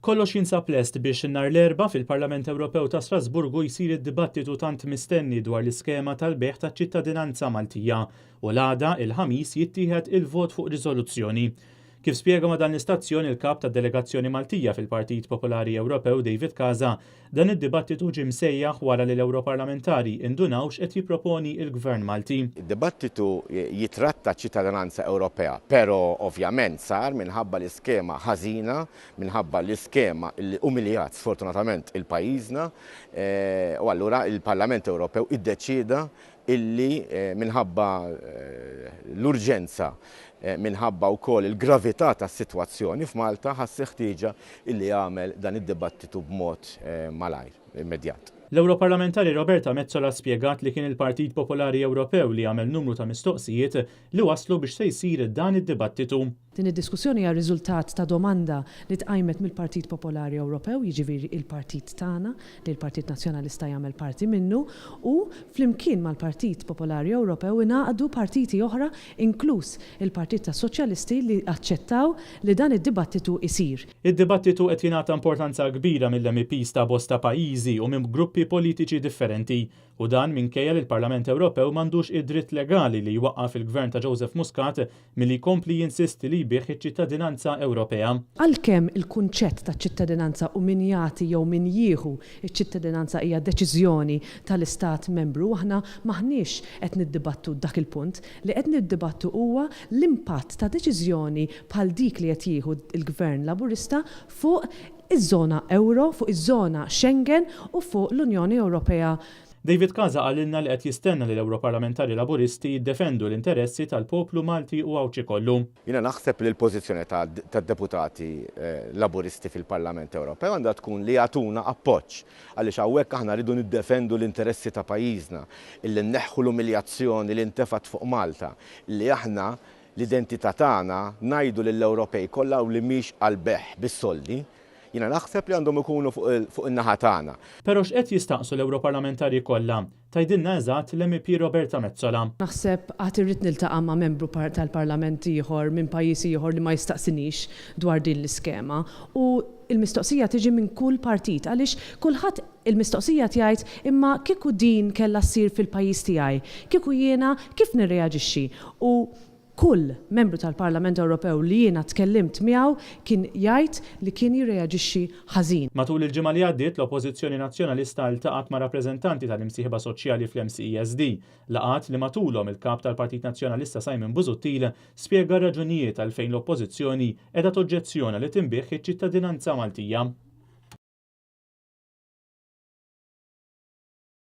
Kollox jinsab lest biex nhar l-Erbgħa fil-Parlament Ewropew ta' Strasburgu jsir id-dibattitu tant mistenni dwar l-iskema tal-bejgħ taċ-ċittadinanza Maltija u l-għada, il-Ħamis, jittieħed il-vot fuq riżoluzzjoni. Kif spjega ma' dan l-istazzjon il-Kap tad-Delegazzjoni Maltija fil-Partit Popolari Ewropew David Casa, dan id-dibattitu ġie msejjaħ wara li l-Ewroparlamentari indunaw x'qed jipproponi l-Gvern Malti. Id-dibattitu jitratta ċ-ċittadinanza Ewropea, pero ovvjament sar minħabba l-iskema ħażina, minħabba l-iskema li umiljat sfortunatament il-pajjiżna u allura il-Parlament Ewropew iddeċieda illi minħabba l-urġenza, minħabba wkoll il-gravità tas-sitwazzjoni f'Malta ħass il-ħtieġa illi jagħmel dan id-dibattitu b'mod malajr, immedjat. L-Ewroparlamentari Roberta Metsola spjegat li kien il-Partit Popolari Ewropew li għamel numru ta' mistoqsijiet li wasslu biex se jsir dan id-dibattitu. Din id-diskussjoni hija riżultat ta' domanda li tqajmet mill-Partit Popolari Ewropew, jiġifieri il-partit tagħna, li l-Partit Nazzjonalista jagħmel parti minnu, u flimkien mal-Partit Popolari Ewropew ingħaqdu partiti oħra, inkluż il-Partit tas-Soċjalisti li aċċettaw li dan id-dibattitu jsir. Id-dibattitu qed jingħata importanza kbira mill-MEPs ta' bosta pajjiżi u minn gruppi politiċi differenti. U dan minkejja li l-Parlament Ewropew m'għandux id-dritt legali li jwaqqaf il-Gvern ta' Joseph Muscat milli jkompli jinsisti li jbigħ iċ-ċittadinanza Ewropea. Għalkemm il-kunċett taċ-ċittadinanza u min jagħti jew min jieħu ċ-ċittadinanza hija deċiżjoni tal-Istat Membru, aħna m'aħniex qed niddibattu dak il-punt. Li qed niddibattu huwa l-impatt ta' deċiżjoni bħal dik li qed jieħu l-Gvern Laburista fuq iż-żona ewro, fuq iż-żona Schengen u fuq l-Unjoni Ewropea. David Casa qalilna li qed jistenna li l-Ewroparlamentari Laburisti jiddefendu l-interessi tal-poplu Malti u Għawdxi kollu. Jiena naħseb li l-pożizzjoni tad-deputati Laburisti fil-Parlament Ewropew għandha tkun li jagħtuna appoġġ għaliex hawnhekk aħna rridu niddefendu l-interessi ta' pajjiżna, illi nneħħu l-umiljazzjoni li ntefgħet fuq Malta, illi aħna l-identità tagħna ngħidu lill-Ewropej kollha u li mhix għall-bejgħ bis-soldi, jiena naħseb li għandhom ikunu fuq in-naħa tagħna. Però x'qed jistaqsu l-Ewroparlamentari kollha? Tgħidilna eżatt l-MEP Roberta Metsola. Naħseb għad irrid niltaqa' ma' membru tal-Parlament ieħor minn pajjiż ieħor li ma jistaqsinix dwar din l-iskema. U l-mistoqsija tiġi minn kull partit għaliex kulħadd il-mistoqsija tgħid imma kieku din kellha ssir fil-pajjiż tiegħi, kieku jiena kif nirreaġixxi? U kull membru tal-Parlament Ewropew li jiena tkellimt miegħu kien jgħid li kien jirreaġixxi ħażin. Matul il-ġimgħa li għaddiet, l-Oppożizzjoni Nazzjonalista ltaqgħet ma' rappreżentanti tal-imsieħba soċjali fl-MCESD, laqgħat li matulhom il-Kap tal-Partit Nazzjonalista Simon Busuttil spjega r-raġunijiet għalfejn l-Oppożizzjoni qiegħda toġġezzjona li tinbiegħ iċ-ċittadinanza Maltija.